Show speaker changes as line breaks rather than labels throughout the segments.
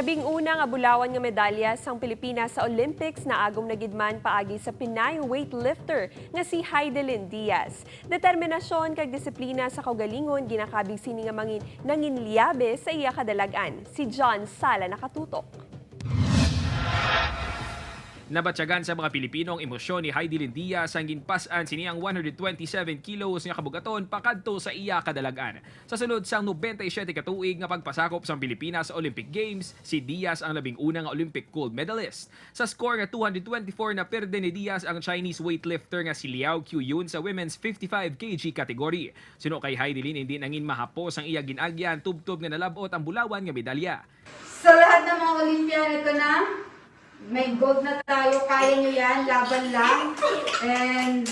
Labing una nga bulawan nga medalya sang Pilipinas sa Olympics na agom na gid man paagi sa Pinay weightlifter nga si Hidilyn Diaz. Determinasyon kag disiplina sa kaugalingon ginakabig sini nga mangin nanginliabe sa iya kadalag-an. Si John Sala nakatutok.
Nabatyagan sa mga Pilipino ang emosyon ni Hidilyn Diaz ang ginpas-an siniyang 127 kilos nga kabugaton pakadto sa iya kadalagan. Sa sulod sang 97 ka tuig nga pagpasakop sa Pilipinas sa Olympic Games, si Diaz ang labing una nga Olympic gold medalist. Sa score nga 224 na perde ni Diaz ang Chinese weightlifter nga si Liao Qiuyun sa women's 55 kg category. Suno kay Hidilyn, hindi nangin mahapos ang iya ginagyan tubtob nga nalabot ang bulawan nga medalya.
Sa lahat ng mga Olympian, ito na. May gold na tayo. Kaya nyo yan. Laban lang. And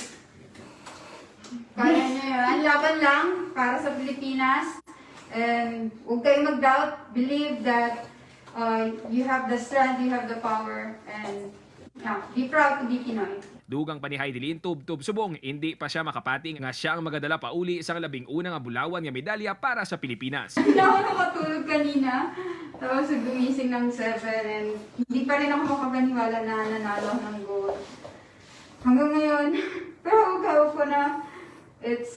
kaya nyo yan. Laban lang para sa Pilipinas. And huwag kayong mag-doubt. Believe that you have the strength, you have the power. And yeah, be proud to be Pinoy.
Dugang pa ni Hidilyn, tubtob subong, hindi pa siya makapati nga siya ang magadala pauli sa labing una nga bulawan nga medalya para sa Pilipinas.
Hindi ako nakatulog kanina. Tapos gumising ng 7 and hindi pa rin ako makapaniwala na nanalo ako ng gold. Hanggang ngayon, pero hawak ko na it's,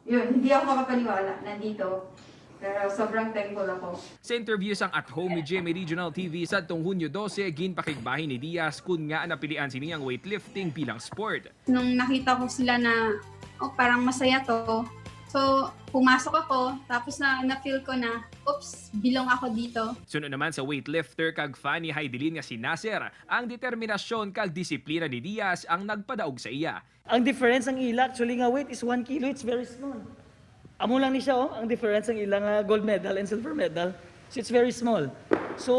yun, hindi ako makapaniwala nandito. Pero sobrang thankful ako.
Sa interview sang At Home ni GMA Regional TV sa Hunyo 12, ginpakigbahin ni Diaz kung nga napilian siniyang weightlifting bilang sport.
Nung nakita ko sila na, oh, parang masaya to. So, pumasok ako, tapos na na-feel ko na, oops, belong ako dito.
Sunod naman sa weightlifter kag fan ni Hidilyn nga si Nasser, ang determinasyon kag disiplina ni Diaz ang nagpadaog sa iya.
Ang difference ang ila actually nga weight is 1 kilo, it's very small. Amo lang ni siya oh, ang difference ang ilang gold medal and silver medal. So it's very small. So,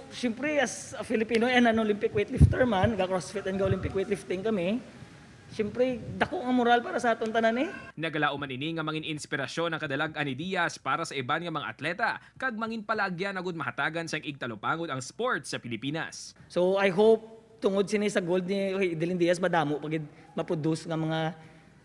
syempre as a Filipino and an Olympic weightlifter man, ga CrossFit and ga Olympic weightlifting kami. Syempre, dako ang moral para sa aton tanan eh.
Nagalauman ini nga mangin inspirasyon ang kadalag-an ni Diaz para sa iban nga mga atleta kag mangin palagyan agud mahatagan sang igtalupangod ang sports sa Pilipinas.
So I hope tungod sini sa gold ni Hidilyn Diaz, madamo pagid ma-produce nga mga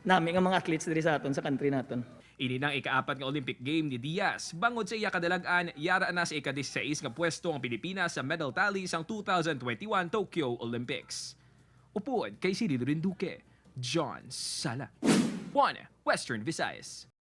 nami nga mga athletes diri sa aton sa country naton.
Ini nang ikaapat nga Olympic Game ni Diaz. Bangod sa iya kadalag-an, yara na sa ika-16 nga pwesto ang Pilipinas sa medal tally sang 2021 Tokyo Olympics. Upod kay Cyril Rinduque, John Sala. 1. Western Visayas.